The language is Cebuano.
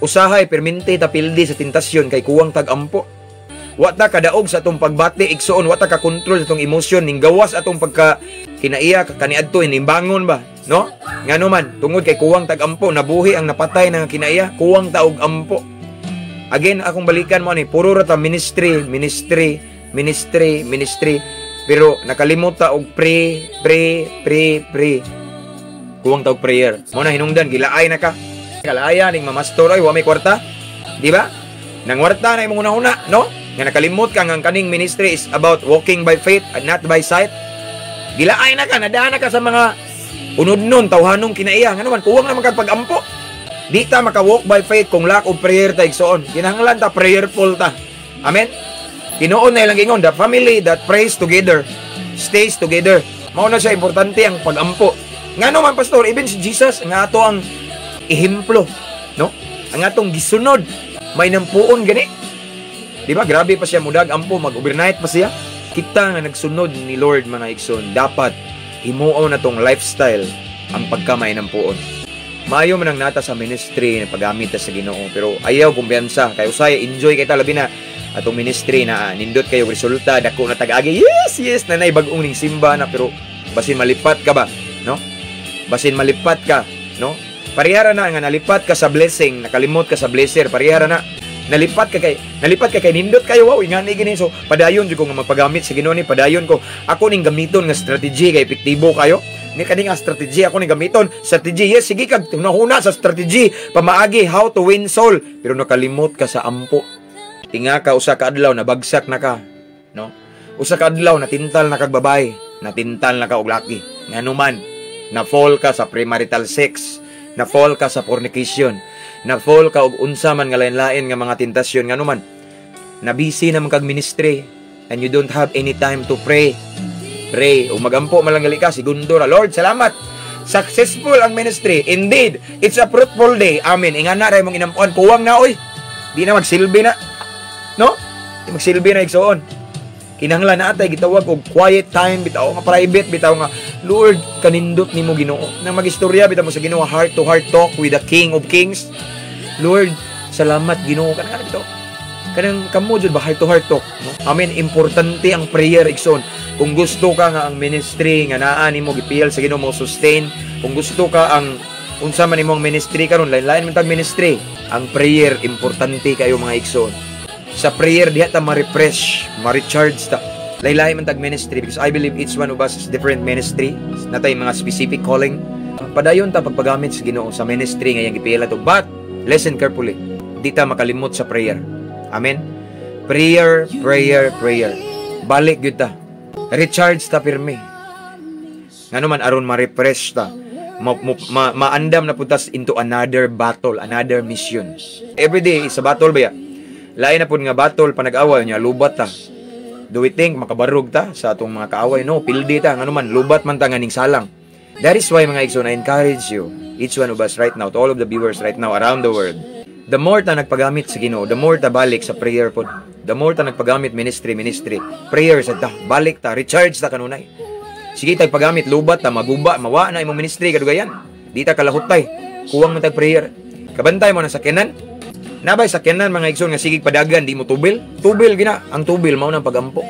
Usahay permente ta pildi sa tentasyon kay kuwang tag ampo. Wa ta kadaog sa atong pagbati, igsuon, wa ta ka kontrol sa atong emosyon ning gawas atong pagka kinaiya kaniadto inimbangon ba, no? Ngano man, tungod kay kuwang tag ampo, nabuhi ang napatay nga kinaiya, kuwang ta og ampo. Again, akong balikan mo ani, puro ra ta ministry, ministry, ministry, ministry. Pero nakalimot ta og pray, pray, pray, pray. Kuwang ta og prayer. Mo na hinungdan gilaay na ka. Kalaaya ning mamastor ay wa may kwarta. Di ba? Nangwarta na imong una-una, no? Nga nakalimot ka nga ang kaning ministry is about walking by faith and not by sight. Gilaay na ka, nadaan na ka sa mga unod-nun, tawhanong kinaiya. Nga naman, kuwang naman kag pag-ampo. Di ta maka-walk by faith kung lack of prayer ta, igsoon. Kinahanglan ta prayerful ta. Amen? Tinuod na ilang gingon, the family that prays together stays together. Mao na siya importante ang pag-ampo. Ngano man, pastor, even si Jesus nga ato ang ehemplo, no? Ang atong gisunod, may nampuon gani. Di ba? Grabe pa siya mudag ampo, mag-overnight pa siya. Kita nga nagsunod ni Lord, mga igsoon, dapat himuon na tong lifestyle ang pagkamay ng puon. Maayo man ang nata sa ministry na paggamit ta sa Ginoo, pero ayaw kumpiyansa kay usay enjoy kay ta, labi na atong ministry na nindot kayo resulta, dako na tag-agi, yes, nanay bag-ong ning simba na, pero basin malipat ka ba, no? Basin malipat ka, no? Parehara na nga nalipat ka sa blessing, nakalimot ka sa blesser. Parehara na nalipat ka kay nindot kayo, wow, ingani gini, so padayon jud ko nga magpagamit sa Ginoo ni, padayon ko, ako ning gamiton nga strategy kay epektibo kayo ni kani nga strategy, ako ning gamiton strategy. Yes, sige kag hunahuna sa strategy pamaagi how to win soul, pero nakalimot ka sa ampo. Tinga ka, usa ka adlaw nabagsak na ka, no? Usa ka adlaw natintal na kag babae, natintal na ka og laki. Ngano man, na fall ka sa premarital sex, na fall ka sa fornication, na fall ka og unsa man nga lain-lain nga mga tentasyon. Ngano man, na busy naman kag ministry and you don't have any time to pray. Pray o magampo man lang gali ka, segundo ra, "Lord, salamat, successful ang ministry. Indeed, it's a fruitful day. Amen." Ingana ra imong inampuan, kuwang na oy. Di na magsilbi na, no? Di magsilbi na, igsoon. Kinahanglan na atay gitawag og quiet time bitaw nga private bitaw nga, "Lord, kanindot nimo Ginoo," nang magistorya bitaw mo sa Ginoo, heart to heart talk with the King of Kings. "Lord, salamat, Ginoo," kanang bitaw, kanang kamo jud ba, heart to heart talk, no? Amen. Importante ang prayer, igsoon. Kung gusto ka nga ang ministry nga naa nimo gipil sa Ginoo mo sustain, kung gusto ka ang unsa man imong ministry karon, lain-lain man tag ministry, ang prayer importante kayo, mga igsoon. Sa prayer diha ta ma-refresh, ma-recharge ta. Lain-lain man tag ministry because I believe each one of us is different ministry natay mga specific calling. Padayon ta pagpagamit sa Ginoo sa ministry nga iyang gipila to, but listen carefully, di ta makalimot sa prayer. Amen. Prayer, prayer, prayer. Balik gyud ta, recharge ta pirmi. Ngano man, aron ma-refresh ta, maandam na puntas into another battle, another mission. Every day is a battle ba ya? Lain na pud nga battle panag-away niya, lubat ta. Do we think makabarog ta sa atong mga kaaway? No, pildi ta. Ngano man, lubat man ta nga ning salang. That is why, mga igsoon, I encourage you, each one of us right now, to all of the viewers right now around the world, the more ta nagpagamit sa Ginoo, the more ta balik sa prayer pod. The more ta nagpagamit ministry, ministry, prayer sa ta, balik ta, recharge ta kanunay. Sige tag pagamit, lubat ta, maguba, mawa na imong ministry kadugayan. Di ta kalahutay. Kuwang man tag prayer. Kabantay mo na sakyanan. Nabay sakyanan, mga igsoon, nga sige padagan di mo tubil. Tubil gina, ang tubil mao nang pagampo.